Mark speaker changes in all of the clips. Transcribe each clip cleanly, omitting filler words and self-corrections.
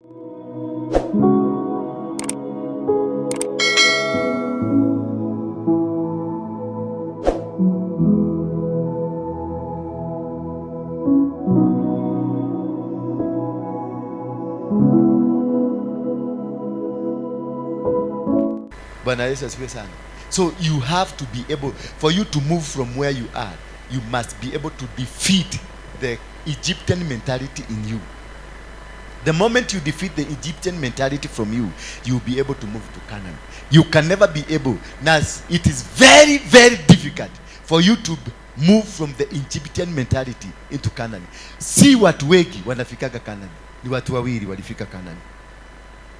Speaker 1: Bwana Yesu asifiwe sana. So you have to be able, for you to move from where you are, you must be able to defeat the Egyptian mentality in you. The moment you defeat the Egyptian mentality from you, you'll be able to move to Canaan. You can never be able. Now, it is very, very difficult for you to move from the Egyptian mentality into Canaan. Si watu wengi wanafikaga Canaan. Ni watu wawili walifika Canaan.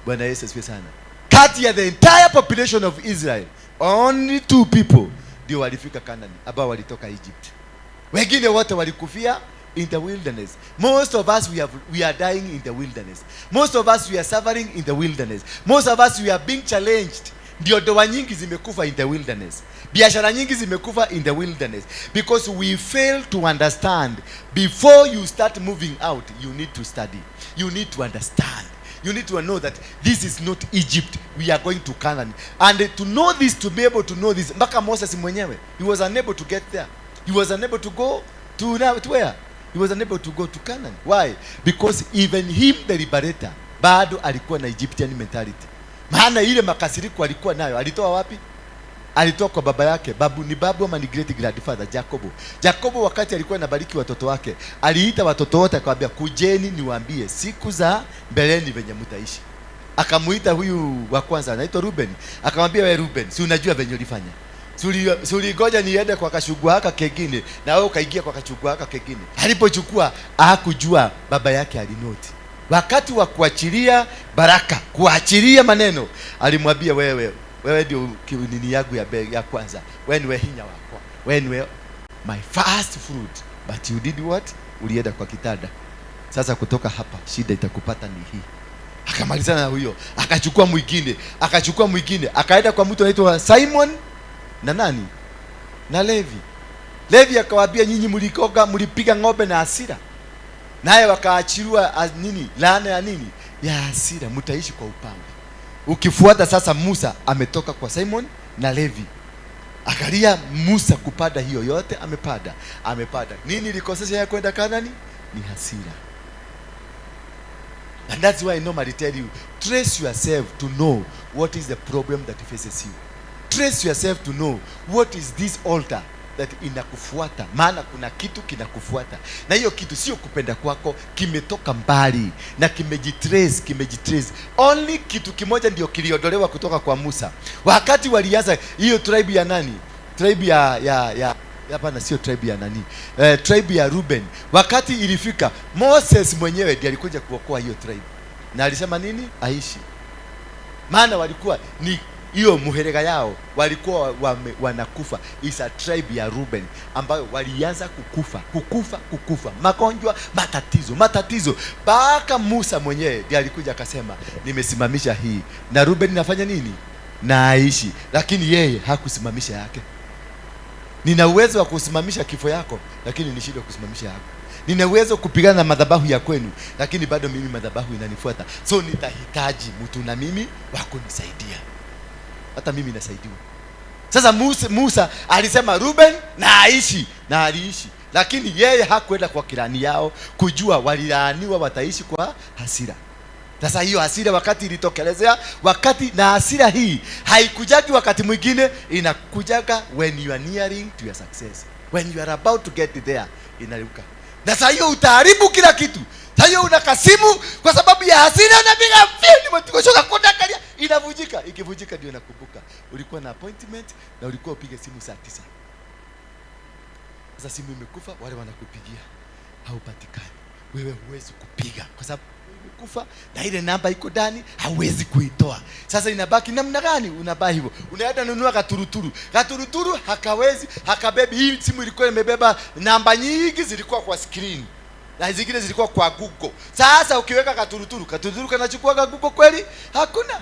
Speaker 1: Bwana Yesu asifiwe sana. Kati ya the entire population of Israel, only two people ndio walifika Canaan, ambao walitoka Egypt. Wengine wote walikufia in the wilderness. Most of us we are dying in the wilderness. Most of us we are suffering in the wilderness. Most of us we are being challenged. Ndio ndoa nyingi zimekufa in the wilderness. Biashara nyingi zimekufa in the wilderness because we fail to understand. Before you start moving out, you need to study. You need to understand. You need to know that this is not Egypt. We are going to Canaan. And to know this, to be able to know this, mpaka Moses mwenyewe, he was unable to get there. He was unable to go to, now, to where? He was unable to go to Canaan. Why? Because even him, the liberator, bado alikuwa na Egyptian mentality. Maana ile makasiriko alikuwa nayo, alitoa wapi? Alitoa kwa baba yake. Babu ni babu ama ni great grandfather Jacobo. Jacobo wakati alikuwa anabariki watoto wake, aliita watoto wote akawaambia, kujeni niwaambie siku za mbeleni venye mtaishi. Akamuita huyu wa kwanza anaitwa Ruben. Akamwambia, wewe Ruben, si unajua venye ulifanya? Si ulingoja niende kwa kachugua haka kengine na wewe ukaingia kwa kachugua haka kengine. Alipochukua hakujua baba yake alinoti. Wakati wa kuachilia baraka, kuachilia maneno, alimwambia wewe, wewe ndio nini yangu ya kwanza. Wewe niwe hinya wako. Wewe niwe my first fruit. But you did what? Ulienda kwa kitanda. Sasa kutoka hapa shida itakupata ni hii. Akamalizana na huyo, akachukua mwingine, akachukua mwingine, akaenda kwa mtu anaitwa Simon na nani? Na Levi. Levi akawaambia, nyinyi mlikoga, mlipiga ng'ombe na hasira. Naye wakaachiliwa nini? Laana ya nini? Ya hasira, mtaishi kwa upanga. Ukifuata sasa, Musa ametoka kwa Simon na Levi. Angalia Musa kupada hiyo yote amepada. Amepada. Nini ilikosesha ya kwenda Kanaani? Ni hasira. And that's why I normally tell you, trace yourself to know what is the problem that faces you. Trace yourself to know what is this altar that inakufuata. Maana kuna kitu kinakufuata. Na hiyo kitu sio kupenda kwako, kimetoka mbali na kimejitrace, kimejitrace. Only kitu kimoja ndio kiliondolewa kutoka kwa Musa. Wakati walianza hiyo tribe ya nani? Tribe ya hapana, sio tribe ya nani? Tribe ya Ruben. Wakati ilifika, Moses mwenyewe ndiye alikuja kuokoa hiyo tribe. Na alisema nini? Aishi. Maana walikuwa ni hiyo muherega yao walikuwa wanakufa. Is a tribe ya Ruben ambayo walianza kukufa, kukufa, kukufa, magonjwa, matatizo, matatizo. Mpaka Musa mwenyewe ndiye alikuja akasema, nimesimamisha hii na Ruben nafanya nini? Na aishi. Lakini yeye hakusimamisha yake. Nina uwezo wa kusimamisha kifo yako, lakini nishindwe kusimamisha yako. Nina uwezo kupigana na madhabahu ya kwenu, lakini bado mimi madhabahu inanifuata. So nitahitaji mtu na mimi wa kunisaidia. Hata mimi nasaidiwa. Sasa Musa alisema Ruben na aishi, na aliishi. Lakini yeye hakwenda kwa kirani yao kujua walilaaniwa wataishi kwa hasira. Sasa hiyo hasira wakati ilitokelezea, wakati na hasira hii haikujagi wakati mwingine, inakujaga when you are nearing to your success. When you are about to get there, inaruka. Na sasa hiyo utaharibu kila kitu. Sasa hiyo unakasimu kwa sababu ya hasira, unapiga fini, mtikoshoka kudakalia, inavunjika. Ikivunjika ndio nakumbuka ulikuwa na appointment na ulikuwa upige simu saa 9. Sasa simu imekufa, wale wanakupigia haupatikani. Wewe huwezi kupiga kwa sababu imekufa na ile namba iko ndani, hauwezi kuitoa. Sasa inabaki namna gani? Unabaki hivyo. Unaenda nunua katuruturu. Katuruturu hakawezi, hakabebi. Hii simu ilikuwa imebeba namba nyingi, zilikuwa kwa screen na zingine zilikuwa kwa Google. Sasa ukiweka katuruturu, katuruturu kanachukua Google kweli? Hakuna.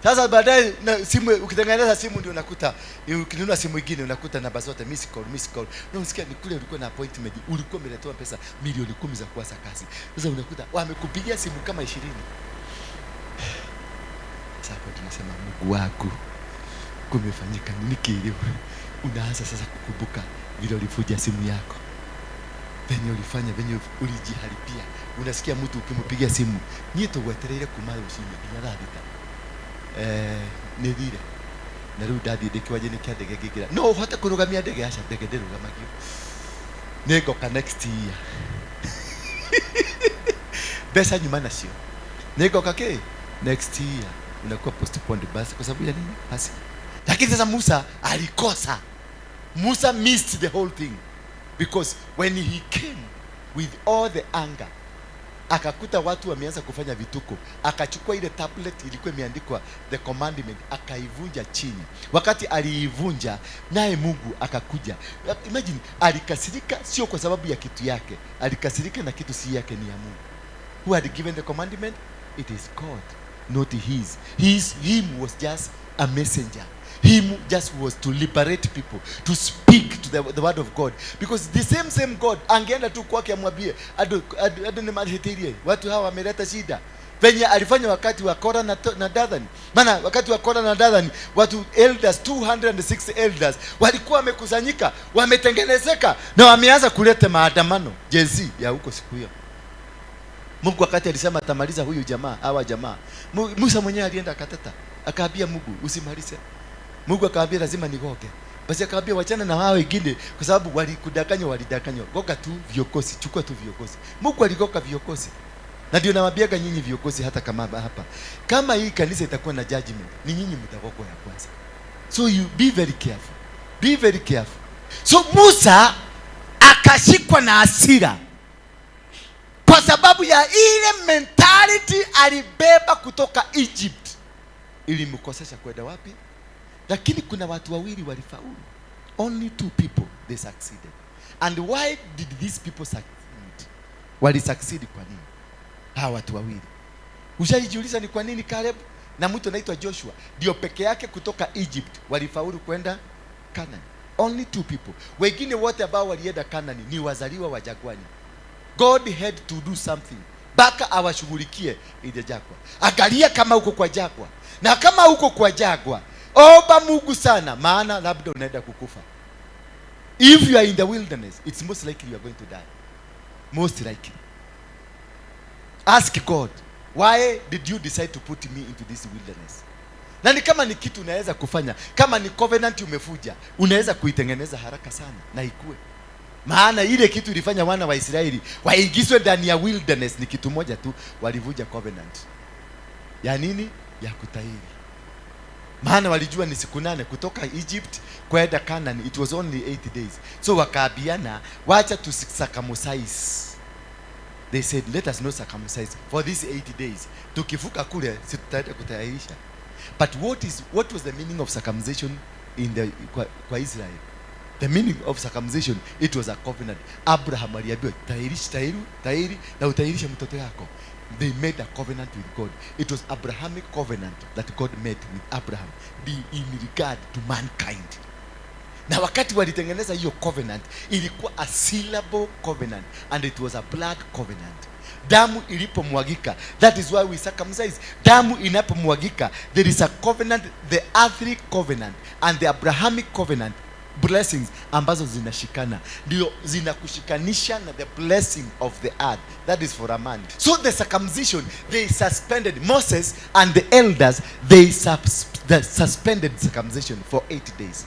Speaker 1: Sasa baadaye na simu, ukitengeneza simu ndio unakuta, ukinunua simu ingine unakuta namba zote miss call, miss call. Na unasikia ni kule ulikuwa na appointment, ulikuwa umeletewa pesa milioni 10 za kuanza kazi. Sasa unakuta wamekupigia simu kama 20. Sasa hapo tunasema, "Mungu wangu, kumefanyika nini kilio?" Unaanza sasa kukumbuka vile ulivuja simu yako, venye ulifanya, venye ulijiharibia. Unasikia mtu ukimpigia simu, "Niĩ tũgwetereire kuma rũcinĩ nginya thaa 6." Eh, nĩ thire na rĩu ndathiĩ ndĩ kĩwanja-inĩ kĩa ndege ngĩingĩra, no ũhote kũrũgamia ndege? Aca, ndege ndĩrũgamagio, nĩ ngoka next year, mbeca nyuma nacio, nĩ ngoka kĩ next year. Unakuwa postponed basi kwa sababu ya nini? Basi lakini sasa Musa alikosa. Musa missed the whole thing because when he came with all the anger, akakuta watu wameanza kufanya vituko. Akachukua ile tablet ilikuwa imeandikwa the commandment, akaivunja chini. Wakati aliivunja, naye Mungu akakuja. Imagine, alikasirika sio kwa sababu ya kitu yake, alikasirika na kitu si yake, ni ya Mungu. Who had given the commandment? It is God, not his. Him was just a messenger. Him just was to liberate people, to speak to the word of God, because the same same God angeenda tu kwake amwambie, "Andũ nĩ mahĩtĩirie, watu hawa wameleta shida," venye alifanya wakati wa Kora na Dathan. Maana wakati wa Kora na Dathan, watu elders, 206 elders walikuwa wamekusanyika, wametengenezeka na wameanza kuleta maandamano Gen Z ya huko siku hiyo. Mungu wakati alisema atamaliza huyu jamaa, hawa jamaa, Musa mwenyewe alienda akateta, akaambia Mungu, "Usimalize." Mungu akaambia, "Lazima nigoge." Basi akaambia, "Wachana na hao wengine kwa sababu walikudanganywa, walidanganywa. Goga tu viongozi, chukua tu viongozi." Mungu aligoga viongozi. Na ndio nawaambiaga nyinyi viongozi, hata kama hapa, kama hii kanisa itakuwa na judgment, ni nyinyi mtagogwa ya kwanza. So you be very careful. Be very careful. So Musa akashikwa na hasira kwa sababu ya ile mentality alibeba kutoka Egypt, ilimkosesha kwenda wapi? Lakini kuna watu wawili walifaulu. Only two people, they succeeded. And why did these people succeed? Wali succeed kwa nini hawa watu wawili? Ushaijiuliza ni kwa nini Caleb na mtu anaitwa Joshua ndio peke yake kutoka Egypt walifaulu kwenda Canaan? Only two people. Wengine wote ambao walienda Canaan ni wazaliwa wa jangwani. God had to do something mpaka awashughulikie ile jangwa. Angalia kama uko kwa jangwa, na kama uko kwa jangwa, omba Mungu sana, maana labda unaenda kukufa. If you are in the wilderness, it's most likely you are going to die, most likely. Ask God, "Why did you decide to put me into this wilderness?" Na ni kama ni kitu unaweza kufanya, kama ni covenant umevuja, unaweza kuitengeneza haraka sana na ikue. Maana ile kitu ilifanya wana wa Israeli waingizwe ndani ya wilderness ni kitu moja tu, walivuja covenant ya nini? Ya kutahiri. Maana walijua ni siku 8 kutoka Egypt kwenda Canaan, it was only 8 days. So wakaambiana, "Wacha tucircumcise." They said, "Let us not circumcise for these 8 days. Tukivuka kule, si tutaenda kutayarisha?" But what was the meaning of circumcision in the kwa Israel? The meaning of circumcision, it was a covenant. Abraham aliambiwa, "Tahirisha, tahiri, tahiri na utahirishe mtoto yako." They made a covenant with God. It was Abrahamic covenant that God made with Abraham in regard to mankind. Na wakati walitengeneza hiyo covenant, ilikuwa a sealable covenant and it was a blood covenant. Damu ilipomwagika, that is why we circumcise. Damu inapomwagika, there is a covenant, the earthly covenant and the Abrahamic covenant blessings ambazo zinashikana, ndio zinakushikanisha na the blessing of the earth. That is for a man. So the circumcision, they suspended, Moses and the elders, they suspended circumcision for 8 days.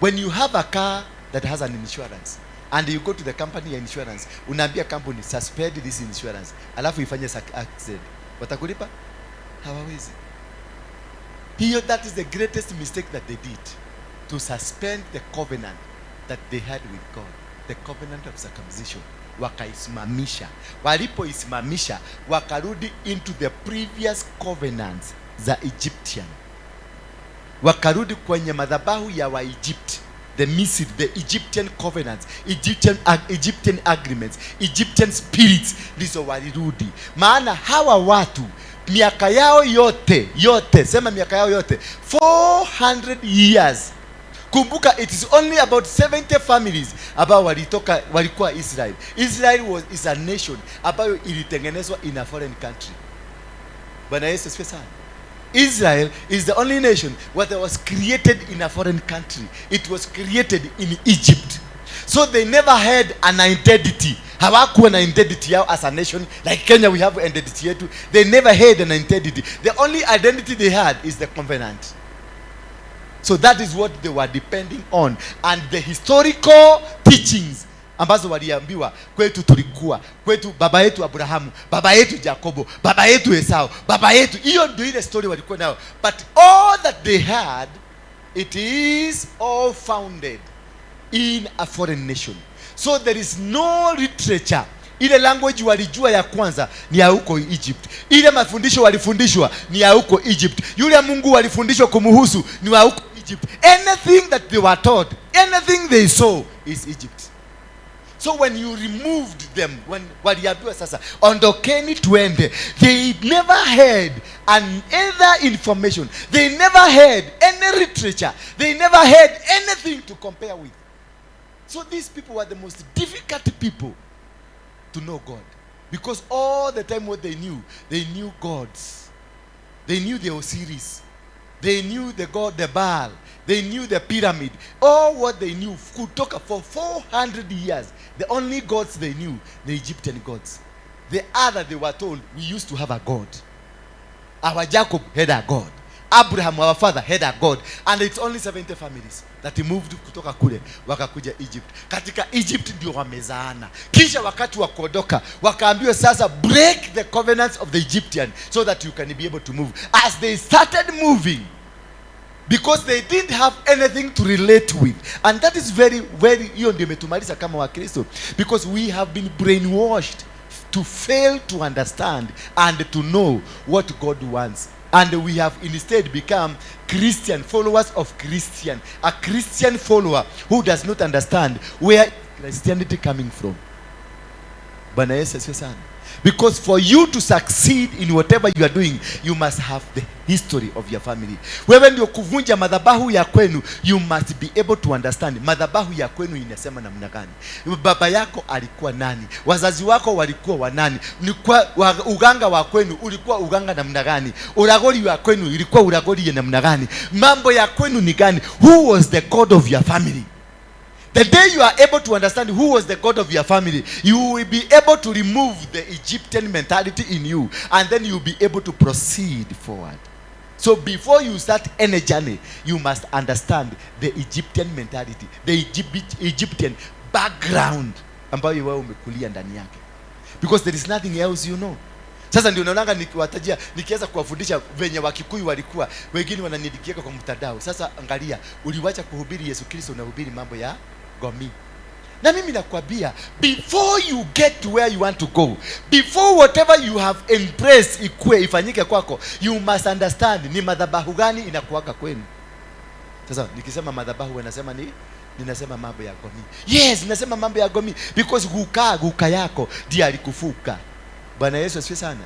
Speaker 1: When you have a car that has an insurance and you go to the company ya insurance, unaambia company, "Suspend this insurance," alafu ifanye accident, watakulipa? Hawawezi. Hiyo, that is the greatest mistake that they did, to suspend the covenant that they had with God, the covenant of circumcision. Wakaisimamisha. Walipoisimamisha, wakarudi into the previous covenants za Egyptian, wakarudi kwenye madhabahu ya Waegypt, the Misri, the Egyptian covenants, Egyptian agreements, Egyptian spirits ndizo walirudi. Maana hawa watu Miaka yao yote yote, sema miaka yao yote, 400 years. Kumbuka, it is only about 70 families ambao walitoka, walikuwa Israel. Israel is a nation ambayo ilitengenezwa in a foreign country. Bwana Yesu asifiwe sana. Israel is the only nation that was created in a foreign country. It was created in Egypt. So they never had an identity. Hawakuwa na identity yao as a nation. Like Kenya, we have identity yetu. They never had an identity. The only identity they had is the covenant. So that is what they were depending on. And the historical teachings ambazo waliambiwa, kwetu tulikuwa, kwetu baba yetu Abrahamu, baba yetu Jacobo, baba yetu Esau, baba yetu. Hiyo ndio ile story walikuwa nayo. But all that they had, it is all founded in a foreign nation. So there is no literature. Ile language walijua ya kwanza ni ya huko Egypt. Ile mafundisho walifundishwa ni ya huko Egypt. Yule Mungu walifundishwa kumuhusu ni wa huko Egypt. Anything that they were taught, anything they saw is Egypt. So when you removed them, when waliambiwa sasa ondokeni tuende, they never had an other information. They never had any literature. They never had anything to compare with. So these people were the most difficult people to know God. Because all the time what they knew gods. They knew the Osiris. They knew the god, the Baal. They knew the pyramid. All what they knew kutoka for 400 years, the only gods they knew, the Egyptian gods. The other, they were told, we used to have a God. Our Jacob had a God. Abraham, our father, had a God. And it's only 70 families that moved kutoka kule wakakuja Egypt. Katika Egypt ndio wamezaana. Kisha wakati wa kuondoka wakaambiwa sasa, break the covenants of the Egyptian so that you can be able to move. As they started moving, because they didn't have anything to relate with, and that is very very, hiyo ndio imetumaliza kama Wakristo, because we have been brainwashed to fail to understand and to know what God wants, and we have instead become Christian followers of Christian, a Christian follower who does not understand where Christianity coming from. Bwana Yesu asifiwe sana. Because for you to succeed in whatever you are doing, you must have the history of your family. Wewe ndio kuvunja madhabahu ya kwenu, you must be able to understand madhabahu ya kwenu inasema namna gani. Baba yako alikuwa nani? Wazazi wako walikuwa wanani? Ni kwa, uganga wa kwenu ulikuwa uganga namna gani? Uragori wa kwenu ilikuwa uragori ya namna gani? Mambo ya kwenu ni gani? Who was the God of your family? The day you are able to understand who was the God of your family, you will be able to remove the Egyptian mentality in you, and then you'll be able to proceed forward. So before you start any journey, you must understand the Egyptian mentality, the Egyptian background ambayo wewe umekulia ndani yake. Because there is nothing else you know. Sasa ndio naonanga nikiwatajia, nikianza kuwafundisha venye Wakikuyu walikuwa, wengine wananidikia kwa mtandao. Sasa angalia, uliwacha kuhubiri Yesu Kristo, unahubiri mambo ya gomi. Na mimi nakwambia, before you get to where you want to go, before whatever you have embraced ikue ifanyike kwako, you must understand ni madhabahu gani inakuaga kwenu. Sasa nikisema madhabahu, wanasema ni ninasema mambo ya gomi. Yes, ninasema mambo ya gomi because guka yako ndiye alikufuka. Bwana Yesu asifiwe sana.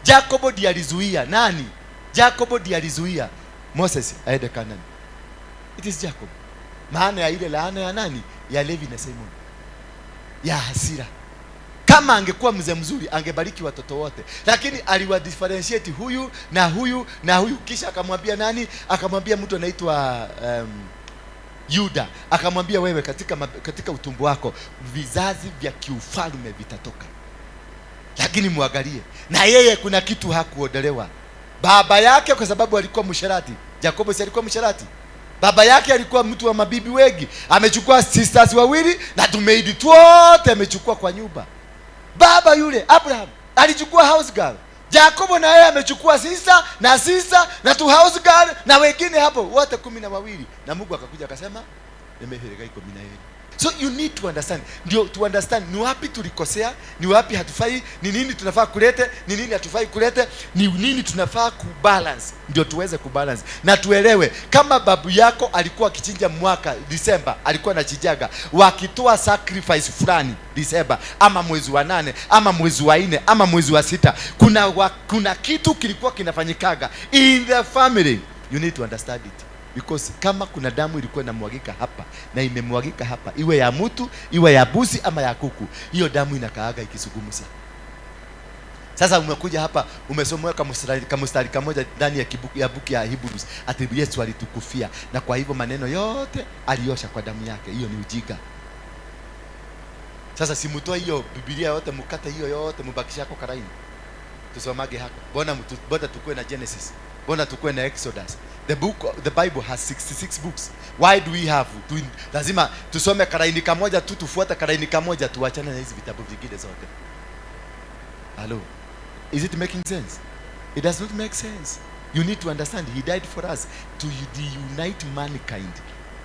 Speaker 1: Jacobo ndiye alizuia nani? Jacobo ndiye alizuia Moses aende Canaan. It is Jacob. Maana ya ile laana ya nani? Ya Levi na Simon, ya hasira. Kama angekuwa mzee mzuri angebariki watoto wote, lakini aliwadifferentiate huyu na huyu na huyu, kisha akamwambia nani? Akamwambia mtu anaitwa Yuda, akamwambia wewe, katika utumbo wako vizazi vya kiufalme vitatoka. Lakini muangalie, na yeye kuna kitu hakuondolewa. Baba yake kwa sababu alikuwa msherati. Jacobo si alikuwa msherati? Baba yake alikuwa mtu wa mabibi wengi, amechukua sisters wawili na tumaid wote amechukua kwa nyumba. Baba yule Abraham alichukua house girl. Jacobo na yeye amechukua sister na sister na tu house girl na wengine hapo wote 12, na Mungu akakuja akasema, nimehirika 12. So you need to understand, ndio to understand ni wapi tulikosea, ni wapi hatufai, ni nini tunafaa kulete, ni nini hatufai kulete, ni nini tunafaa kubalance, ndio tuweze kubalance na tuelewe. Kama babu yako alikuwa akichinja mwaka Disemba, alikuwa anachinjaga wakitoa sacrifice fulani Disemba ama mwezi wa 8 ama mwezi wa 4 ama mwezi wa 6, kuna kitu kilikuwa kinafanyikaga in the family. You need to understand it. Because kama kuna damu ilikuwa inamwagika hapa na imemwagika hapa, iwe ya mtu, iwe ya busi ama ya kuku, hiyo damu inakaaga ikisugumusa. Sasa umekuja hapa umesomewa kamstari kamoja ndani ya ya buku ya Hebrews ati Yesu alitukufia na kwa hivyo maneno yote aliosha kwa damu yake. Hiyo ni ujinga. Sasa simutoe hiyo Biblia yote, mukate hiyo yote, mubakishe hako karaini. Tusomage hako. Mbona tukue na Genesis? Mbona tukue na Exodus? The Bible has 66 books. Why do we have to, lazima tusome karaini kamoja tu, tufuate karaini kamoja, tuachane na hizi vitabu vingine zote? Hello? Is it making sense? It does not make sense. You need to understand he died for us to reunite mankind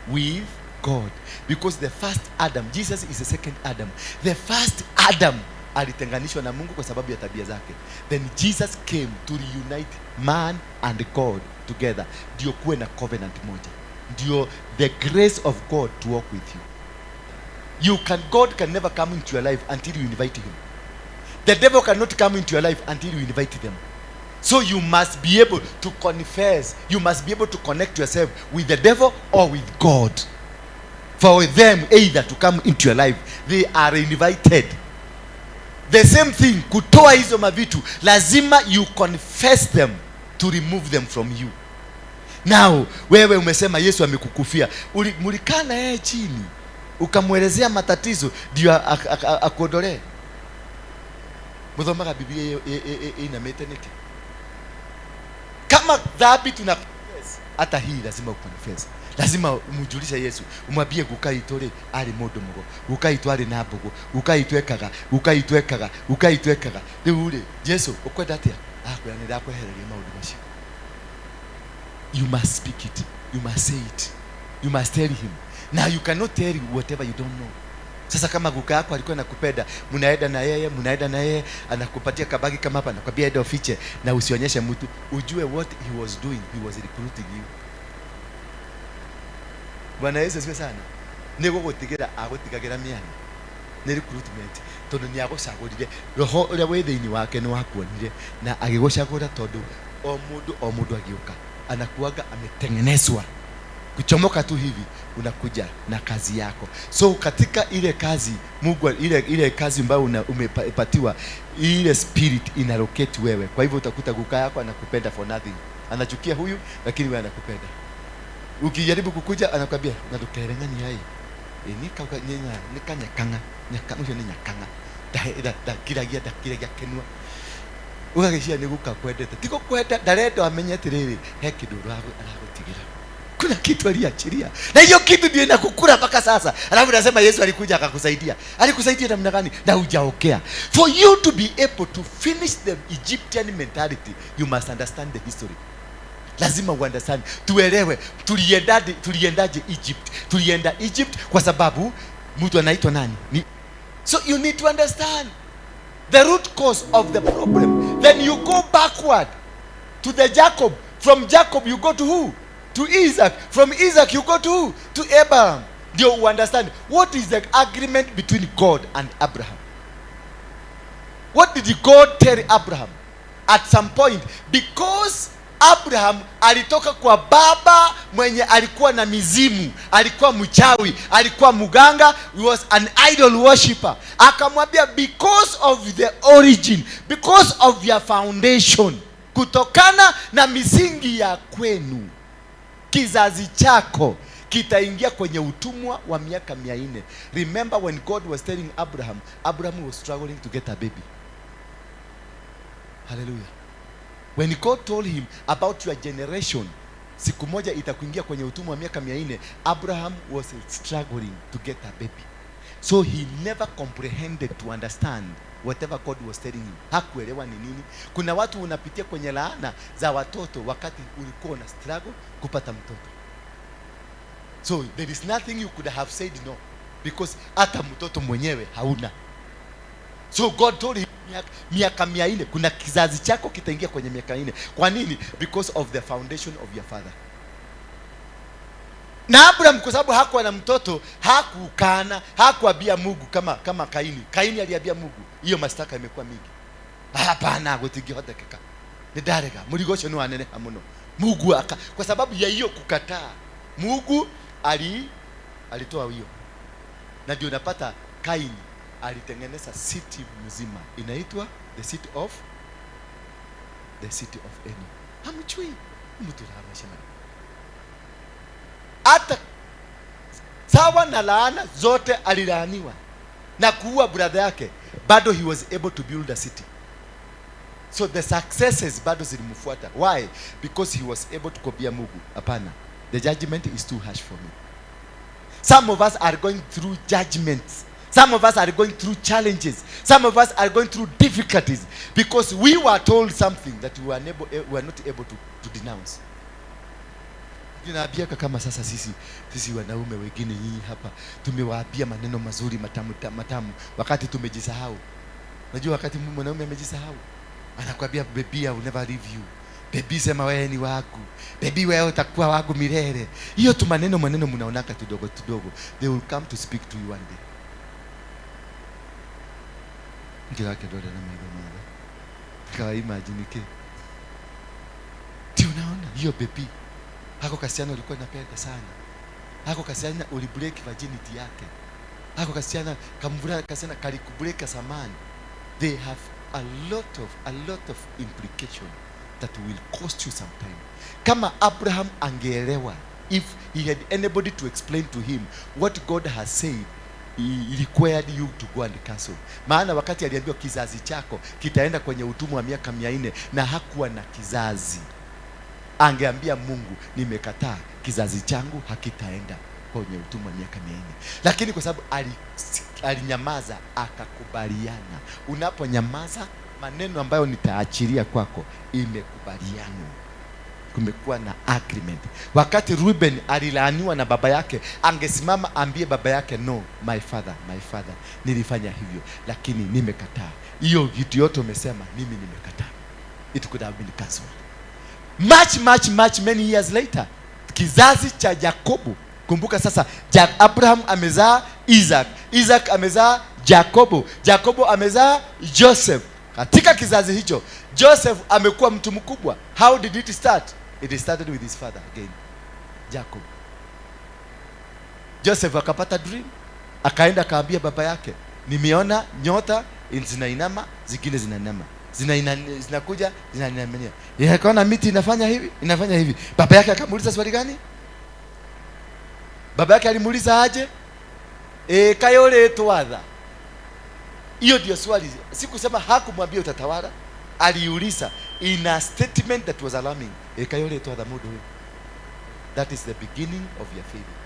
Speaker 1: with God. Because the first Adam, Jesus is the second Adam. The first Adam alitenganishwa na Mungu kwa sababu ya tabia zake. Then Jesus came to reunite man and God together. Ndio kuwe na covenant moja. Ndio the grace of God to walk with you. God can never come into your life until you invite him. The devil cannot come into your life until you invite them. So you must be able to confess. You must be able to connect yourself with the devil or with God. For them either to come into your life, they are invited. The same thing, kutoa hizo mavitu, lazima you confess them to remove them from you. Now, wewe umesema Yesu amekukufia. Mulikaa na yeye chini, ukamwelezea matatizo, ndio akuondolee. Muthomaga Biblia inamete niki? Kama dhambi tuna confess, hata hii lazima uconfess. Lazima umjulishe Yesu, umwambie guka itore ari mundu mugo, guka itu ari na mbugu, guka itu ekaga, guka itu ekaga, guka itu ekaga. Riu ri, Yesu ukwenda atia? Akwira ni ndakwehereria maundu macio. You must speak it. You must say it. You must tell him. Now you cannot tell whatever you don't know. Sasa kama guka yako alikuwa anakupenda, mnaenda na yeye, mnaenda na yeye, anakupatia kabagi kama hapa, anakuambia enda ufiche na usionyeshe mtu, ujue what he was doing, he was recruiting you. Bwana Yesu asifiwe sana. Ni gũgũtigĩra agũtigagĩra mĩanya. Nĩ recruitment. Tondũ nĩ agũcagũrire. Roho ũrĩa wĩ thĩinĩ wake nĩ wakuonire na agĩgũcagũra tondũ o mũndũ o mũndũ agĩũka anakuaga ametengenezwa. Kuchomoka tu hivi unakuja na kazi yako. So katika ile kazi Mungu, ile kazi ambayo umepatiwa, ile spirit inalocate wewe. Kwa hivyo utakuta guka yako anakupenda for nothing. Anachukia huyu lakini wewe anakupenda. Ukijaribu kukuja anakuambia natukerengani hai. Ni kauka, ni kanyakanga, nyaka, mwisho ni nyakanga. Da, da, da, kiragia, da, kiragia kenua. Ugagĩciria nĩ guka kwendete. Ti gũkwenda, ndarenda amenye atĩrĩrĩ, he kĩndũ aragũtigĩra. Kuna kitu aliachilia. Na hiyo kitu ndio inakukula mpaka sasa. Alafu nasema Yesu alikuja akakusaidia. Alikusaidia namna gani? Na hujaokea. For you to be able to finish the Egyptian mentality, you must understand the history. Lazima uunderstand. Tuelewe tuliendaje Egypt. Tulienda Egypt kwa sababu mtu anaitwa nani? Ni. So you need to understand the root cause of the problem. Then you go backward to the Jacob. From Jacob you go to who? To Isaac. From Isaac you go to who? To Abraham. Do you understand? What is the agreement between God and Abraham? What did God tell Abraham? At some point, because Abraham alitoka kwa baba mwenye alikuwa na mizimu, alikuwa mchawi, alikuwa muganga, he was an idol worshipper. Akamwambia because of the origin, because of your foundation, kutokana na misingi ya kwenu, kizazi chako kitaingia kwenye utumwa wa miaka 400. Remember when God was telling Abraham, Abraham was struggling to get a baby. Hallelujah. When God told him about your generation, siku moja itakuingia kwenye utumwa wa miaka 400, Abraham was struggling to get a baby. So he never comprehended to understand whatever God was telling him. Hakuelewa ni nini. Kuna watu unapitia kwenye laana za watoto wakati ulikuwa una struggle kupata mtoto. So there is nothing you could have said no, Because hata mtoto mwenyewe hauna. So God told him, miaka 400, kuna kizazi chako kitaingia kwenye miaka 4. Kwa nini? Because of the foundation of your father. Na Abraham kwa sababu hakuwa na mtoto, hakukana, hakuambia Mungu kama Kaini. Kaini aliambia Mungu, hiyo mashtaka imekuwa mingi. Hapana, gutingĩhotekeka. Nĩ ndarega, mũrigo ũcio nĩ waneneha mũno. Mungu aka, kwa sababu ya hiyo kukataa, Mungu alitoa hiyo. Na ndio unapata Kaini alitengeneza city mzima inaitwa the city of Enoch. Hamjui mtu maisha. Hata sawa na laana zote alilaaniwa na kuua brother yake, bado he was able to build a city. So the successes bado zilimfuata. Why? Because he was able to kuambia Mungu, hapana, the judgment is too harsh for me. Some of us are going through judgments. Some of us are going through challenges. Some of us are going through difficulties because we were told something that we were not able to denounce. Tunaambiaka kama sasa sisi wanaume wengine nyinyi hapa tumewaambia maneno mazuri matamu matamu wakati tumejisahau. Unajua wakati mwanaume amejisahau anakuambia, baby, I will never leave you. Baby, sema wewe ni wangu. Baby, wewe utakuwa wangu milele. Hiyo tu maneno mnaonaka tudogo tudogo. They will come to speak to you one day. Ngirake ndore na maitho mathe. Kawa imagine ke. Ti unaona hiyo baby. Hako kasichana ulikuwa unapenda sana. Hako kasichana ulibreak virginity yake. Hako kasichana kamvulana kasichana kalikubreak samani. They have a lot of implication that will cost you some time. Kama Abraham angeelewa, if he had anybody to explain to him what God has said, he required you to go and cancel. Maana wakati aliambiwa kizazi chako kitaenda kwenye utumwa wa miaka 400 na hakuwa na kizazi, angeambia Mungu, nimekataa, kizazi changu hakitaenda kwenye utumwa wa miaka 400. Lakini kwa sababu alinyamaza akakubaliana. Unaponyamaza, maneno ambayo nitaachilia kwako imekubaliana, kumekuwa na agreement. Wakati Ruben alilaaniwa na baba yake, angesimama ambie baba yake, no, my father, my father, nilifanya hivyo lakini nimekataa hiyo kitu yote umesema, mimi nimekataa. It could have been cancelled. Much much much many years later, kizazi cha Yakobo, kumbuka sasa Abraham amezaa Isaac, Isaac amezaa Jacobo, Jacobo amezaa Joseph. Katika kizazi hicho Joseph amekuwa mtu mkubwa. How did it start? It started with his father again, Jacob. Joseph akapata dream, akaenda akaambia baba yake, nimeona nyota zinainama, zingine zinainama, zinakuja zinainamia, akaona miti inafanya hivi, inafanya hivi. Baba yake akamuuliza swali gani? Baba yake alimuuliza aje? E, kayole twatha. Hiyo ndio swali. Sikusema hakumwambia utatawala, aliuliza in a statement that was alarming. E, kayole twatha mundu huyu. That is the beginning of your failure.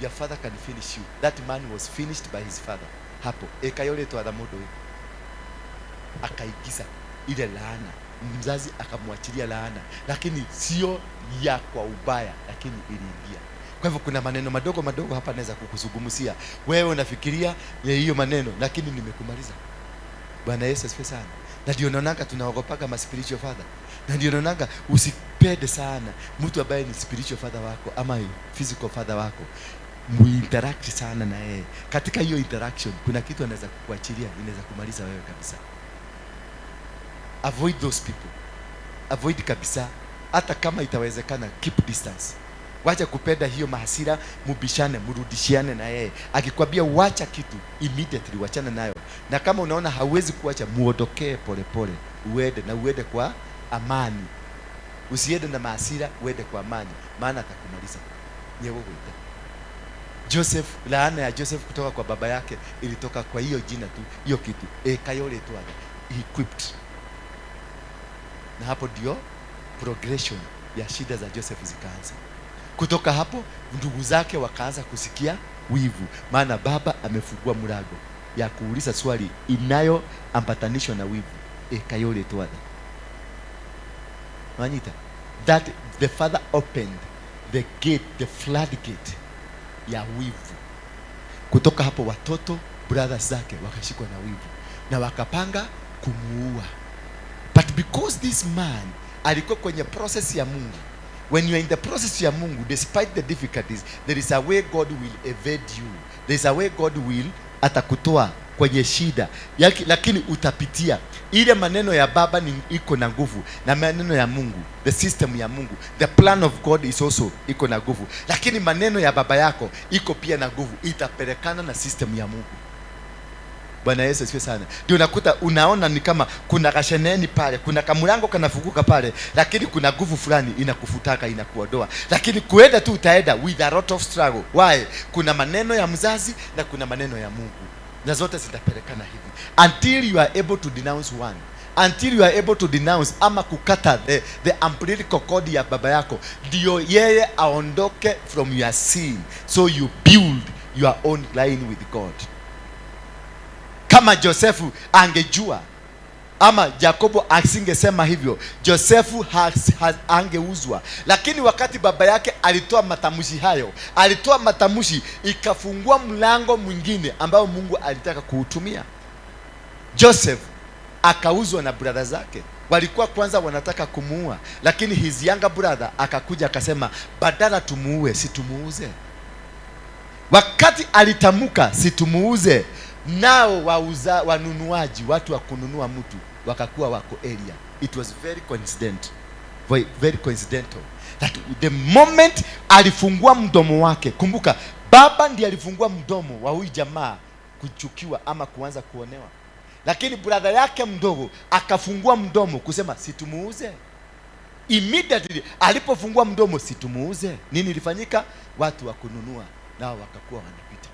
Speaker 1: Your father can finish you. That man was finished by his father. Hapo e, kayole twatha mundu huyu, akaingiza ile laana. Mzazi akamwachilia laana, lakini sio ya kwa ubaya, lakini iliingia. Kwa hivyo kuna maneno madogo madogo hapa naweza kukuzungumzia. Wewe unafikiria ya hiyo maneno, lakini nimekumaliza. Bwana Yesu asifiwe sana. Na ndio naonanga tunaogopaga ma spiritual father. Na ndio naonanga usipende sana mtu ambaye ni spiritual father wako ama physical father wako, muinteract sana na yeye. Katika hiyo interaction kuna kitu anaweza kukuachilia, inaweza kumaliza wewe kabisa. Avoid those people, avoid kabisa. Hata kama itawezekana, keep distance. Wacha kupenda hiyo mahasira, mubishane, mrudishiane na yeye. Akikwambia wacha kitu, immediately wachana nayo. Na kama unaona hauwezi kuacha, muondokee polepole, uende na uende kwa amani. Usiende na mahasira, uende kwa amani, maana atakumaliza. Nyewe. Joseph, laana ya Joseph kutoka kwa baba yake ilitoka kwa hiyo jina tu, hiyo kitu e, kayole tu, he quipped. Na hapo ndio progression ya shida za Joseph zikaanza. Kutoka hapo ndugu zake wakaanza kusikia wivu, maana baba amefungua mlango ya kuuliza swali inayoambatanishwa na wivu, e, kayole twatha Wanyita, that the father opened the gate, the floodgate ya wivu. Kutoka hapo watoto brothers zake wakashikwa na wivu na wakapanga kumuua. But because this man alikuwa kwenye process ya Mungu, when you are in the process ya Mungu, despite the difficulties, there is a way God will evade you. There is a way God will atakutoa kwenye shida Yaki, lakini utapitia ile maneno ya baba ni iko na nguvu na maneno ya Mungu, the system ya Mungu, the plan of God is also iko na nguvu, lakini maneno ya baba yako iko pia na nguvu, itapelekana na system ya Mungu. Bwana Yesu asifiwe sana. Ndio unakuta unaona ni kama kuna kasheneni pale, kuna kamulango kanafunguka pale, lakini kuna nguvu fulani inakufutaka inakuondoa, lakini kuenda tu utaenda with a lot of struggle. Why? Kuna maneno ya mzazi na kuna maneno ya Mungu, na zote zitapelekana hivi until you are able to denounce one, until you are able to denounce ama kukata the umbilical cord ya baba yako, ndio yeye aondoke from your sin, so you build your own line with God. Kama Josefu angejua ama Yakobo asingesema hivyo, Josefu angeuzwa. Lakini wakati baba yake alitoa matamshi hayo, alitoa matamshi ikafungua mlango mwingine ambao Mungu alitaka kuutumia. Joseph akauzwa na brother zake, walikuwa kwanza wanataka kumuua, lakini his younger brother akakuja akasema, badala tumuue, si tumuuze. Wakati alitamka si tumuuze, nao wauza wanunuaji, watu wa kununua mtu wakakuwa wako area. It was very coincident, very, very coincidental that the moment alifungua mdomo wake, kumbuka baba ndiye alifungua mdomo wa huyu jamaa kuchukiwa ama kuanza kuonewa, lakini brother yake mdogo akafungua mdomo kusema situmuuze. Immediately alipofungua mdomo situmuuze, nini ilifanyika? Watu wa kununua nao wakakuwa wanapita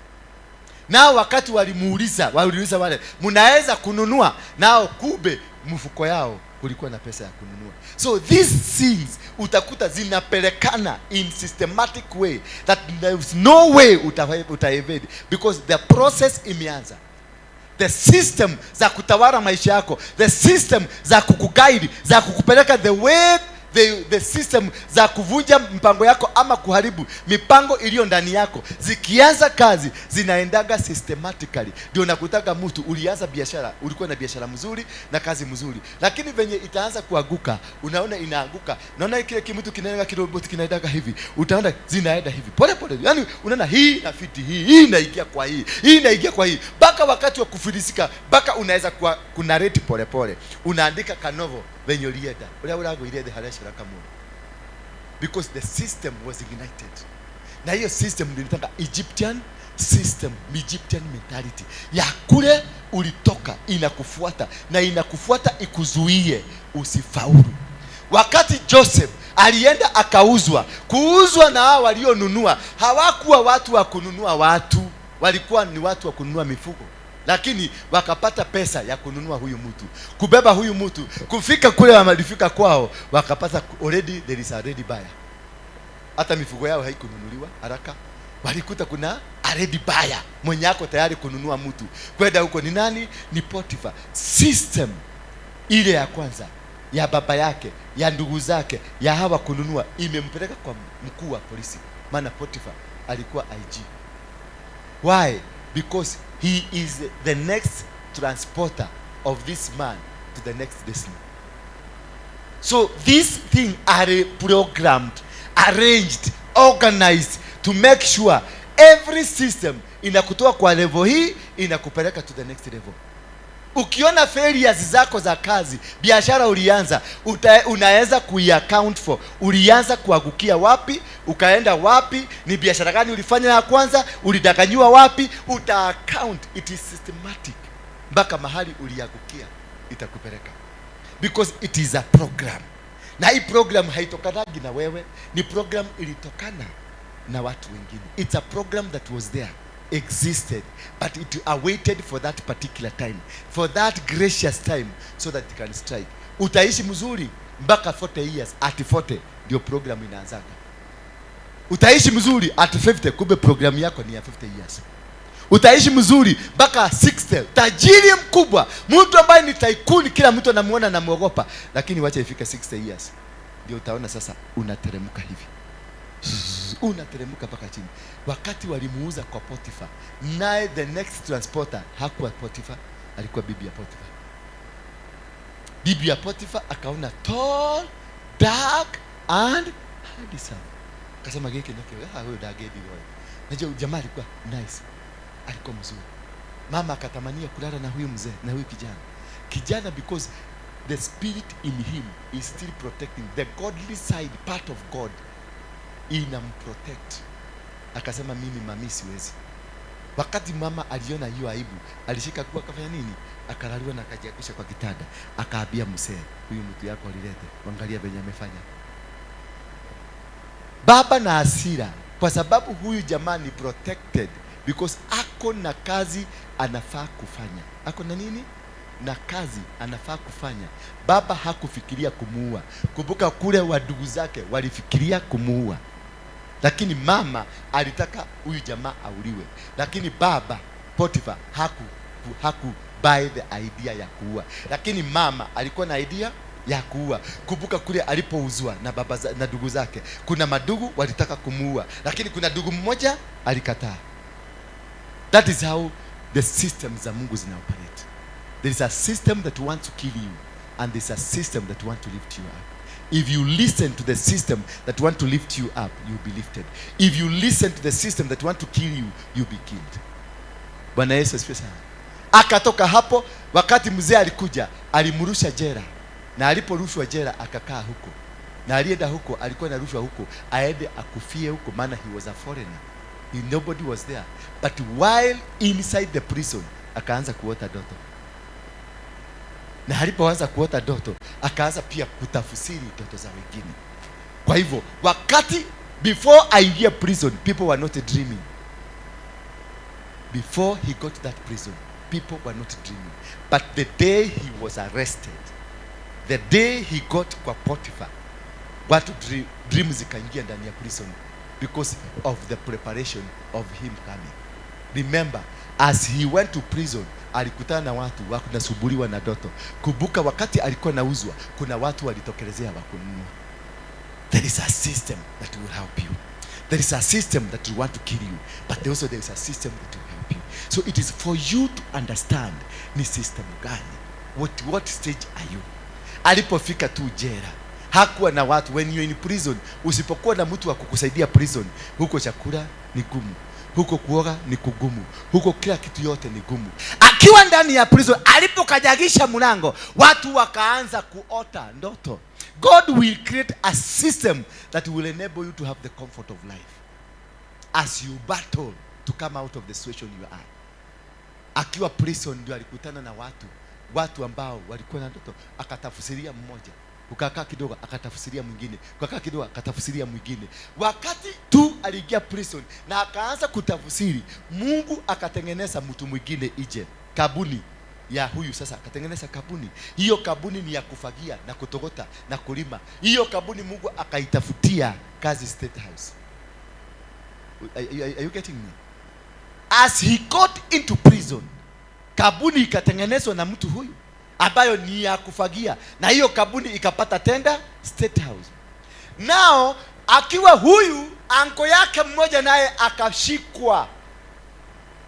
Speaker 1: nao. Wakati walimuuliza, waliuliza wale, mnaweza kununua? Nao kumbe mfuko yao kulikuwa na pesa ya kununua. So these things utakuta zinapelekana in systematic way that there is no way uta evade because the process imeanza, the system za kutawala maisha yako, the system za kukuguide, za kukupeleka the way, the system za kuvunja mpango yako ama kuharibu mipango iliyo ndani yako, zikianza kazi zinaendaga systematically. Ndio nakutaka mtu ulianza biashara, ulikuwa na biashara mzuri na kazi mzuri, lakini venye itaanza kuanguka, unaona inaanguka, naona kile kimtu kinaenda kiroboti kinaendaga hivi, utaona zinaenda hivi pole pole, yani unaona hii na fiti hii, hii inaingia kwa hii, hii inaingia kwa hii, mpaka wakati wa kufilisika, mpaka unaweza kuwa kuna rate pole pole, unaandika kanovo venye ulienda uria uragwire thĩ harĩa kamwe, because the system was ignited. Na hiyo system ndio inaitwa Egyptian system, Egyptian mentality ya kule ulitoka, inakufuata na inakufuata ikuzuie usifaulu. Wakati Joseph alienda akauzwa, kuuzwa na hao walionunua hawakuwa watu wa kununua watu, walikuwa ni watu wa kununua mifugo, lakini wakapata pesa ya kununua huyu mtu, kubeba huyu mtu, kufika kule walifika kwao, wakapata already there is a ready buyer. Hata mifugo yao haikununuliwa haraka, walikuta kuna a ready buyer mwenye ako tayari kununua mtu kwenda huko. Ni nani? Ni Potiphar. System ile ya kwanza ya baba yake, ya ndugu zake, ya hawa kununua imempeleka kwa mkuu wa polisi, maana Potiphar alikuwa IG. Why? Because he is the next transporter of this man to the next destiny. So this thing are programmed, arranged, organized to make sure every system inakutoa kwa level hii inakupeleka to the next level. Ukiona failures zako za kazi, biashara ulianza, unaweza kui-account for. Ulianza kuangukia wapi, ukaenda wapi, ni biashara gani ulifanya ya kwanza, ulidanganyiwa wapi, uta account. It is systematic mpaka mahali uliangukia itakupeleka, because it is a program. Na hii program haitokanagi na wewe, ni program ilitokana na watu wengine. It's a program that was there, existed, but it awaited for that particular time, for that gracious time, so that it can strike. Utaishi mzuri mpaka 40 years, at 40 ndio program inaanzaga. Utaishi mzuri at 50, kumbe program yako ni ya 50 years. Utaishi mzuri mpaka 60, tajiri mkubwa, mtu ambaye ni tycoon, kila mtu anamuona anamuogopa, lakini wacha ifike 60 years ndio utaona sasa unateremka hivi. Unateremka mpaka chini. Wakati walimuuza kwa Potiphar, naye the next transporter hakuwa Potiphar, alikuwa bibi ya Potiphar. Bibi ya Potiphar akaona tall, dark and handsome, akasema giki nakio, ah, huyu ndangĩndigwo. Najua jamaa alikuwa nice, alikuwa mzuri. Mama akatamania kulala na huyu mzee na huyu kijana. Kijana, because the spirit in him is still protecting the godly side, part of God inamprotect. Akasema, "Mimi mami siwezi." Wakati mama aliona hiyo aibu, alishika kuwa akafanya nini? Akalaliwa na akajiangusha kwa kitanda. Akaambia mzee, "Huyu mtu yako alilete, angalia venye amefanya." Baba na hasira, kwa sababu huyu jamaa ni protected because ako na kazi anafaa kufanya. Ako na nini? Na kazi anafaa kufanya. Baba hakufikiria kumuua. Kumbuka kule wadugu zake walifikiria kumuua, lakini mama alitaka huyu jamaa auliwe, lakini baba Potiphar haku buy the idea ya kuua, lakini mama alikuwa na idea ya kuua. Kumbuka kule alipouzwa na ndugu zake, kuna madugu walitaka kumuua, lakini kuna ndugu mmoja alikataa. That is how the systems za Mungu zina operate. There is a system that wants to kill you and there's a system that wants to lift you up. If you listen to the system that want to lift you up, you'll be lifted. If you listen to the system that want to kill you, you'll be killed. Bwana Yesu asifiwe sana. Akatoka hapo, wakati mzee alikuja, alimrusha jela, na aliporushwa jela akakaa huko, na alienda huko, alikuwa anarushwa huko aende akufie huko, maana he was a foreigner. Nobody was there. But while inside the prison, akaanza kuota ndoto, na alipoanza kuota ndoto akaanza pia kutafsiri ndoto za wengine. Kwa hivyo wakati before aingie prison, people were not dreaming. Before he got to that prison, people were not dreaming. But the day he was arrested, the day he got kwa Potiphar, watu dreams zikaingia ndani ya prison because of the preparation of him coming. Remember, as he went to prison, alikutana na watu wanasumbuliwa na ndoto. Kumbuka wakati alikuwa nauzwa, kuna watu walitokelezea wakununua. There is a system that will help you. There is a system that will want to kill you, but also there is a system that will help you. So it is for you to understand ni system gani. What stage are you? Alipofika tu jela, hakuwa na watu. When you're in prison, usipokuwa na mtu wa kukusaidia prison, huko chakula ni gumu, huko kuoga ni kugumu, huko kila kitu yote ni gumu. Akiwa ndani ya prison, alipokanyagisha mlango, watu wakaanza kuota ndoto. God will create a system that will enable you to have the comfort of life as you battle to come out of the situation you are. Akiwa prison ndio alikutana na watu ambao walikuwa na ndoto, akatafsiria mmoja, ukakaa kidogo akatafsiria mwingine, ukakaa kidogo akatafsiria mwingine. Wakati tu aliingia prison na akaanza kutafsiri, Mungu akatengeneza mtu mwingine ije kabuni ya huyu sasa, akatengeneza kabuni. Hiyo kabuni ni ya kufagia na kutogota na kulima. Hiyo kabuni Mungu akaitafutia kazi State House. Are you getting me? As he got into prison, kabuni ikatengenezwa na mtu huyu ambayo ni ya kufagia, na hiyo kabuni ikapata tenda State House. Nao akiwa huyu anko yake mmoja naye akashikwa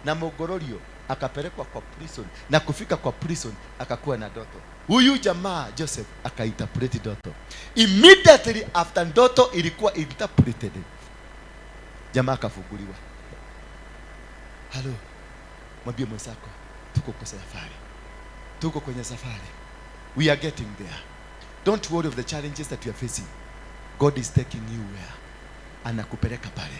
Speaker 1: na mogororio akapelekwa kwa prison, na kufika kwa prison akakuwa na ndoto. Huyu jamaa Joseph akainterpret ndoto. Immediately after ndoto ilikuwa interpreted, jamaa akafunguliwa. Halo, mwambie mwenzako tuko kwa safari, tuko kwenye safari, we are getting there. Don't worry of the challenges that you are facing. God is taking you where anakupeleka pale.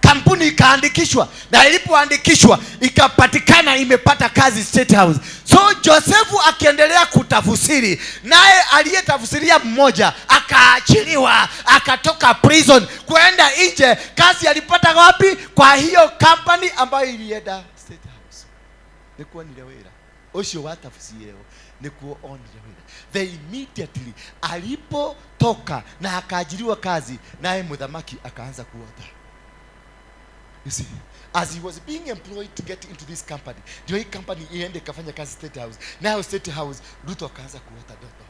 Speaker 1: Kampuni ikaandikishwa, na ilipoandikishwa ikapatikana imepata kazi State House. So Josefu akiendelea kutafsiri, naye aliyetafsiria mmoja akaachiliwa, akatoka prison kwenda nje. Kazi alipata wapi? Kwa hiyo company ambayo ilienda State House. Nikuonire wĩra ũcio watafsireo, nikuo onire wĩra. They immediately alipotoka na akaajiriwa kazi, naye muthamaki akaanza kuota. You see, as he was being employed to get into this company, ndio hii company iende ikafanya kazi State House. Nayo State House, Ruto akaanza kuota ndoto.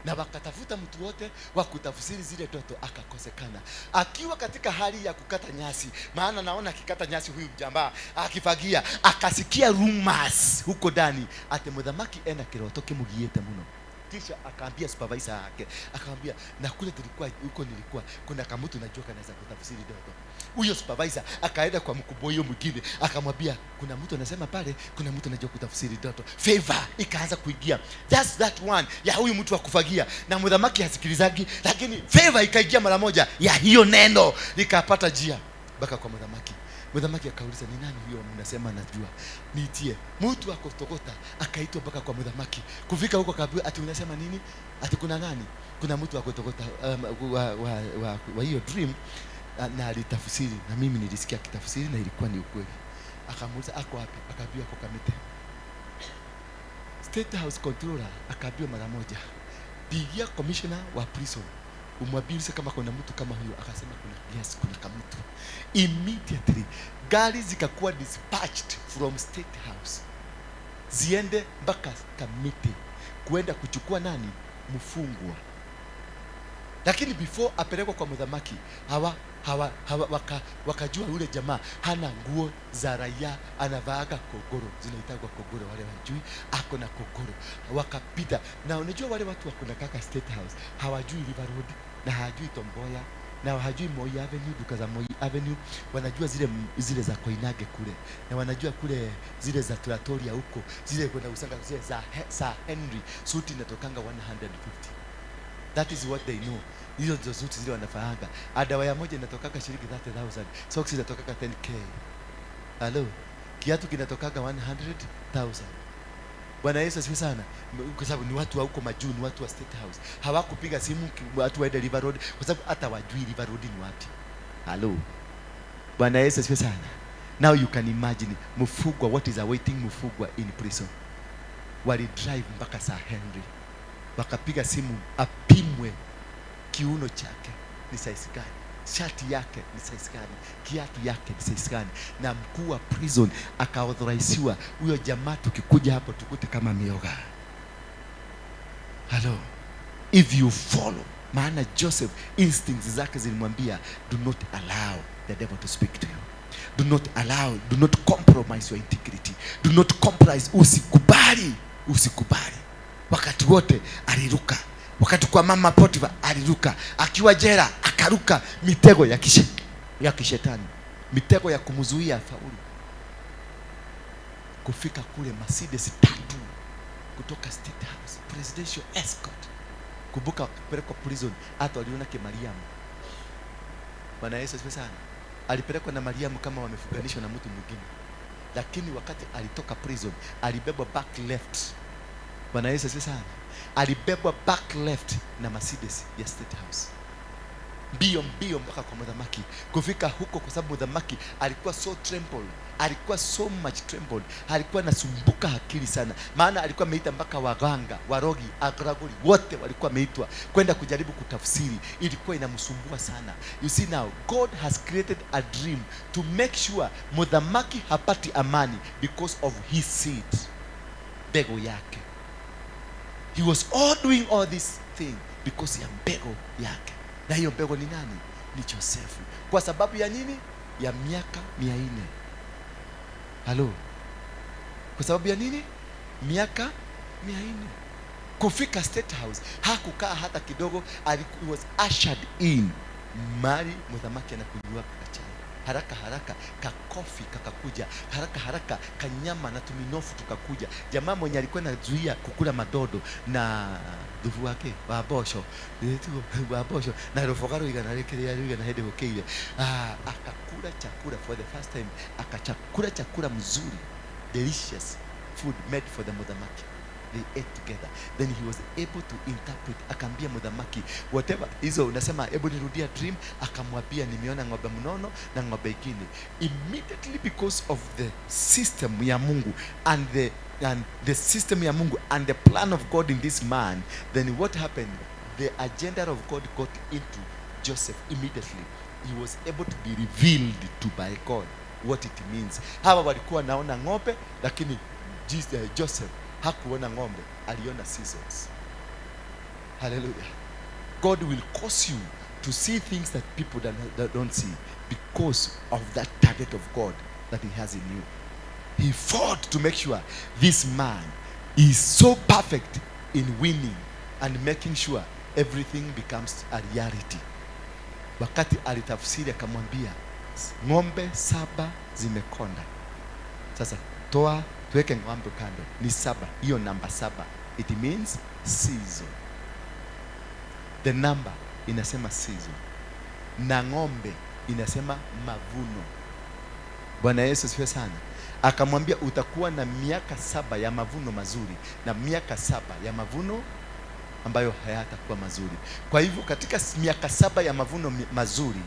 Speaker 1: Na Na wakatafuta mtu wote wa kutafsiri zile ndoto, akakosekana. Akiwa katika hali ya kukata nyasi, maana naona akikata nyasi huyu mjambaa akifagia, akasikia rumors huko ndani ati muthamaki ena kiroto kimugiite muno. Kisha akaambia supervisor yake, akamwambia, na kule tulikuwa huko nilikuwa kuna kamutu najua kanaweza kutafsiri ndoto. Huyo supervisor akaenda kwa mkubwa huyo mwingine akamwambia, kuna mtu anasema pale kuna mtu anajua kutafsiri ndoto. Favor ikaanza kuingia, just that one ya huyu mtu wa kufagia, na mudhamaki hasikilizagi, lakini favor ikaingia mara moja ya hiyo neno likapata njia mpaka kwa mudhamaki. Mudhamaki akauliza, ni nani huyo mnasema najua? Niitie. Mtu akotokota akaitwa mpaka kwa mudhamaki. Kufika huko akaambiwa, ati unasema nini? Ati kuna nani? Kuna mtu akotokota wa hiyo dream na alitafsiri, na mimi nilisikia akitafsiri na ilikuwa ni ukweli. Akamuuliza ako wapi? Akaambiwa ako Kamiti. State House controller akaambiwa mara moja, pigia commissioner wa prison umwambie kama kuna mtu kama huyo. Akasema kuna, yes, kuna kamtu. Immediately gari zikakuwa dispatched from State House ziende mpaka Kamiti kuenda kuchukua nani, mfungwa. Lakini before apelekwa kwa mudhamaki, hawa hawa, hawa wakajua yule jamaa hana nguo za raia, anavaaga kogoro, zinaitagwa kogoro, wale wajui ako na kogoro. Wakapita na unajua wale watu wako na kaka State House hawajui River Road na hawajui Tomboya na hawajui Moi Avenue, duka za Moi Avenue, wanajua zile za Koinange kule, na wanajua kule zile za Pretoria huko, zile kwenda Usanga, zile za Sir Henry, suti inatokanga 150. That is what they know. Hizo ndizo suti zile wanafahaga. Underwear moja inatokanga shilingi 30,000. Socks inatokanga 10K. Hello. Kiatu kinatokaga 100,000. Bwana Yesu asifiwe sana. Kwa sababu ni watu wa huko majuu, ni watu wa State House. Hawakupiga simu watu waende River Road kwa sababu hata wajui River Road ni wapi. Hello. Bwana Yesu asifiwe sana. Now you can imagine Mfugwa, what is awaiting Mfugwa in prison. Wali drive mpaka Sir Henry, wakapiga simu apimwe kiuno chake ni size gani, shati yake ni size gani, kiatu yake ni size gani, na mkuu wa prison akaauthoriziwa huyo jamaa, tukikuja hapo tukute kama mioga. Hello, if you follow, maana Joseph instincts zake zilimwambia, do not allow the devil to speak to you. Do not allow, do not compromise your integrity. Do not compromise, usikubali, usikubali. Wakati wote aliruka. Wakati kwa mama Potiphar aliruka, akiwa jela akaruka mitego ya kishetani, mitego ya kumzuia faulu. Kufika kule Mercedes 3 kutoka State House, presidential escort. Kumbuka wakipelekwa prison, hata waliona Kimariamu. Bwana Yesu asifiwe sana. Alipelekwa na Mariamu kama wamefunganishwa na mtu mwingine, lakini wakati alitoka prison alibebwa back left. Bwana Yesu asifiwe sana. Alibebwa back left na Mercedes ya State House, mbio mbio mpaka kwa mudhamaki. Kufika huko, kwa sababu mudhamaki alikuwa so trembled, alikuwa so much trembled, alikuwa anasumbuka akili sana, maana alikuwa ameita mpaka waganga, warogi, agraguri wote walikuwa wameitwa kwenda kujaribu kutafsiri. Ilikuwa inamsumbua sana. You see now God has created a dream to make sure mudhamaki hapati amani because of his seed, mbegu yake. He was all doing all this thing because ya mbegu yake. Na hiyo mbegu ni nani? Ni Josefu. Kwa sababu ya nini? Ya miaka 400. Halo. Kwa sababu ya nini? Miaka 400. Kufika State House hakukaa hata kidogo, he was ushered in. Mali muthamaki anakunywa chai haraka haraka, kakofi kakakuja haraka haraka, kanyama na tuminofu tukakuja. Jamaa mwenye alikuwa anazuia kukula madodo na thubu wake wa bosho wa bosho na ruboga ruigana rĩkĩrĩa ruigana hĩndĩ gũkĩire, akakula chakula for the first time, akachakula chakula mzuri, delicious food made for the muthamaki. They ate together. Then he was able to interpret. Akaambia muthamaki, whatever hizo unasema, hebu nirudia dream. Akamwambia nimeona ng'ombe mnono na ng'ombe ingine. Immediately, because of the system ya Mungu and the system ya Mungu and the plan of God in this man, then what happened? The agenda of God got into Joseph immediately. He was able to be revealed to by God what it means. Hawa walikuwa naona ng'ombe, lakini Joseph hakuona ng'ombe, aliona seasons. Hallelujah. God will cause you to see things that people that don't see because of that target of God that he has in you. He fought to make sure this man is so perfect in winning and making sure everything becomes a reality. Wakati alitafsiri akamwambia, ng'ombe saba zimekonda. Sasa toa tuweke ng'ombe kando, ni saba. Hiyo namba saba, it means season. The number inasema season, na ng'ombe inasema mavuno. Bwana Yesu asifiwe sana. Akamwambia utakuwa na miaka 7 ya mavuno mazuri na miaka 7 ya mavuno ambayo hayatakuwa mazuri. Kwa hivyo katika miaka 7 ya mavuno mazuri,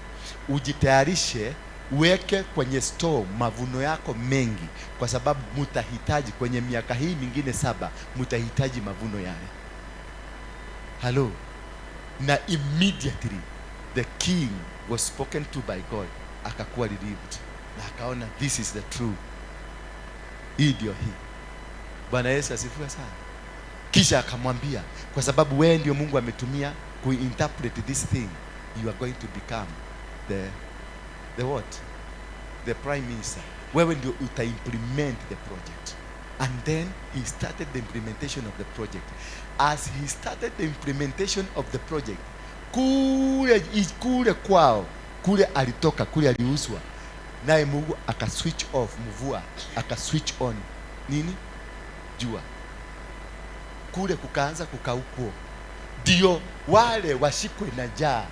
Speaker 1: ujitayarishe, uweke kwenye store mavuno yako mengi, kwa sababu mutahitaji kwenye miaka hii mingine 7, mutahitaji mavuno yale. Hello. Na immediately the king was spoken to by God, akakuwa relieved na akaona this is the true. Hii ndio hii. Bwana Yesu asifiwe sana. Kisha akamwambia, kwa sababu wewe ndio Mungu ametumia kuinterpret this thing, you are going to become the what? The prime minister. Wewe ndio utaimplement the project. And then he started the implementation of the project. As he started the implementation of the project, kule kwao, kule alitoka, kule aliuzwa, naye Mungu aka switch off mvua, aka switch on nini? Jua. Kule kukaanza kukauko. Ndio wale washikwe na njaa,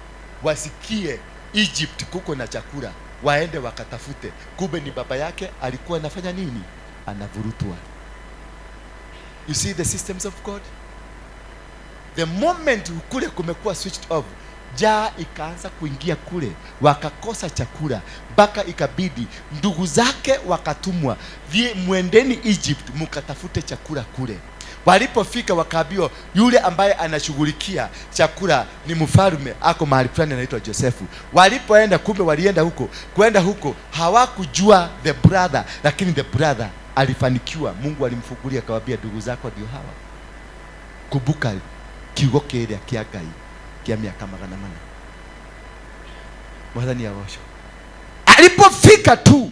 Speaker 1: wasikie Egypt kuko na chakula, waende wakatafute. Kumbe ni baba yake alikuwa anafanya nini? Anavurutwa. You see the systems of God? The moment kule kumekuwa switched off, njaa ikaanza kuingia kule, wakakosa chakula, mpaka ikabidi ndugu zake wakatumwa, mwendeni Egypt mukatafute chakula kule. Walipofika wakaambiwa yule ambaye anashughulikia chakula ni mfalme, ako mahali fulani anaitwa Josefu. Walipoenda, kumbe walienda huko, kwenda huko hawakujua the brother, lakini the brother alifanikiwa. Mungu alimfungulia akawaambia ndugu zako ndio hawa. Kumbuka kiugo kĩrĩa kĩa Ngai kĩa miaka magana mana. Mwathani agocwo. Alipofika tu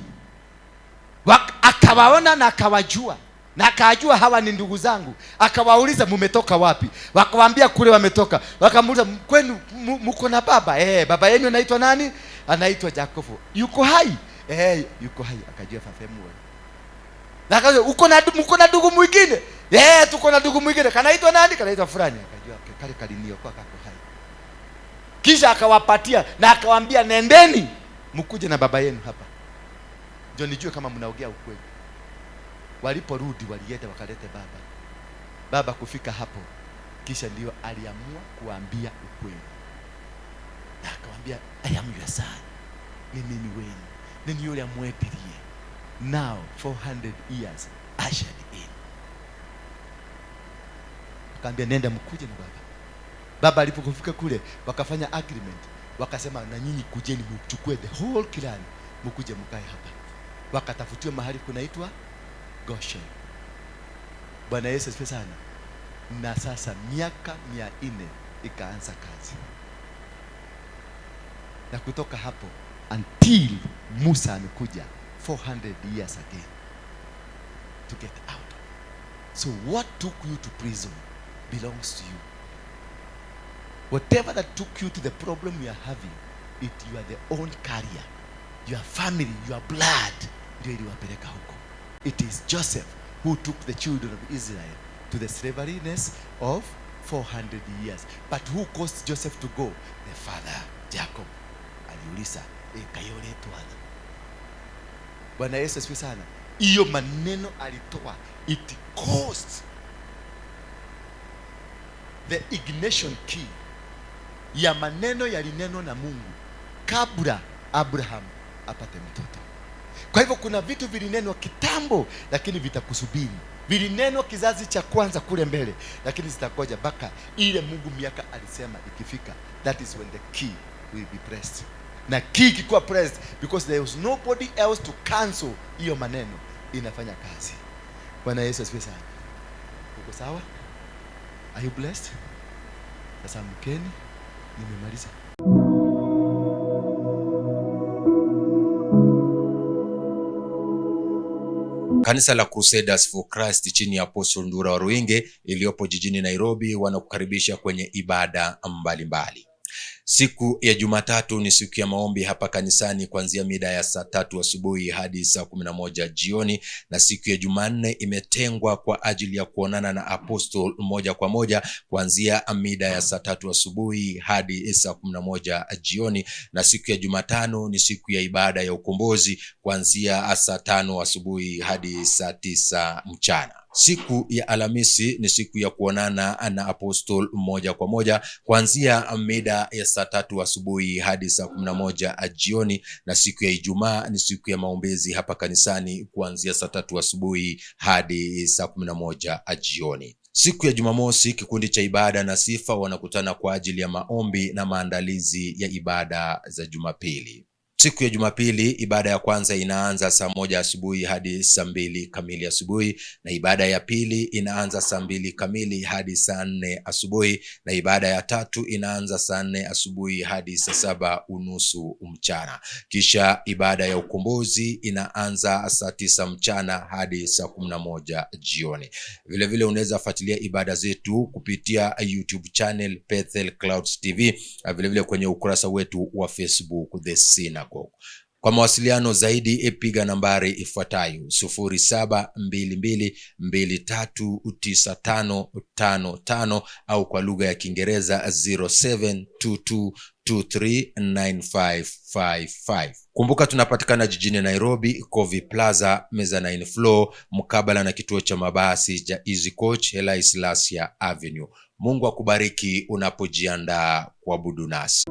Speaker 1: akawaona na akawajua, na akajua hawa ni ndugu zangu. Akawauliza mumetoka wapi? Wakawaambia kule wametoka. Wakamuuliza kwenu mko na baba? Baba yenu anaitwa nani? Anaitwa Jakobo. Yuko hai? Yuko hai. Akajua fafemu. Na akajua mko na ndugu mwingine? Tuko na ndugu mwingine. Kanaitwa nani? Kanaitwa fulani. Akajua kale kaliniokoa kako hai. Kisha akawapatia na akawaambia nendeni mkuje na baba yenu hapa, ndio nijue kama mnaongea ukweli. Waliporudi walienda wakalete baba. Baba kufika hapo, kisha ndio aliamua kuambia ukweli. Na akamwambia I am your son. Ni mimi wenu. Ni yule amwetirie. Now 400 years ushered in. Akamwambia nenda mkuje na baba. Baba alipofika kule wakafanya agreement. Wakasema na nyinyi kujeni mchukue the whole clan, mkuje mkae hapa. Wakatafutiwa mahali kunaitwa Goshen. Bwana Yesu asifiwe sana. Na sasa miaka 400 ikaanza kazi. Na kutoka hapo until Musa amekuja 400 years again to get out. So what took you to prison belongs to you. Whatever that took you to the problem you are having, it you are the own carrier. Your family, your blood ndio iliwapeleka huko. It is Joseph who took the children of Israel to the slaveryness of 400 years. But who caused Joseph to go? The father, Jacob. Aliuliza, kayole tuana. Bwana Yesu asifiwe sana. Iyo maneno alitoa, it caused the ignition key ya maneno yalinenwa na Mungu kabla Abraham apate mtoto. Kwa hivyo kuna vitu vilinenwa kitambo lakini vitakusubiri. Vilinenwa kizazi cha kwanza kule mbele, lakini zitakoja mpaka ile Mungu miaka alisema ikifika. That is when the key will be pressed. Na key ikikuwa pressed, because there was nobody else to cancel hiyo maneno, inafanya kazi. Bwana Yesu asifiwe sana. Uko sawa? Are you blessed? Sasa mkeni, nimemaliza.
Speaker 2: Kanisa la Crusaders for Christ chini ya Apostle Ndura Waruinge iliyopo jijini Nairobi wanakukaribisha kwenye ibada mbalimbali mbali. Siku ya Jumatatu ni siku ya maombi hapa kanisani kuanzia mida ya saa 3 asubuhi hadi saa 11 jioni, na siku ya Jumanne imetengwa kwa ajili ya kuonana na Apostle moja kwa moja kuanzia mida ya saa 3 asubuhi hadi saa 11 jioni, na siku ya Jumatano ni siku ya ibada ya ukombozi kuanzia saa 5 asubuhi hadi saa 9 mchana. Siku ya Alhamisi ni siku ya kuonana na Apostle moja kwa moja kuanzia mida ya saa 3 asubuhi hadi saa 11 jioni, na siku ya Ijumaa ni siku ya maombezi hapa kanisani kuanzia saa 3 asubuhi hadi saa 11 jioni. Siku ya Jumamosi, kikundi cha ibada na sifa wanakutana kwa ajili ya maombi na maandalizi ya ibada za Jumapili. Siku ya Jumapili, ibada ya kwanza inaanza saa 1 asubuhi hadi saa 2 kamili asubuhi, na ibada ya pili inaanza saa 2 kamili hadi saa 4 asubuhi, na ibada ya tatu inaanza saa 4 asubuhi hadi saa 7:15 mchana. Kisha ibada ya ukombozi inaanza saa 9 mchana hadi saa 11 jioni. Vile vile unaweza fuatilia ibada zetu kupitia YouTube channel Bethel Clouds TV, na vile vile kwenye ukurasa wetu wa Facebook The Synagogue. Kwa mawasiliano zaidi piga nambari ifuatayo 0722239555 au kwa lugha ya Kiingereza 0722239555. Kumbuka tunapatikana jijini Nairobi, Kovi Plaza, Mezzanine Floor, mkabala na kituo cha mabasi cha Easy Coach, Haile Selassie Avenue. Mungu akubariki unapojiandaa kuabudu nasi.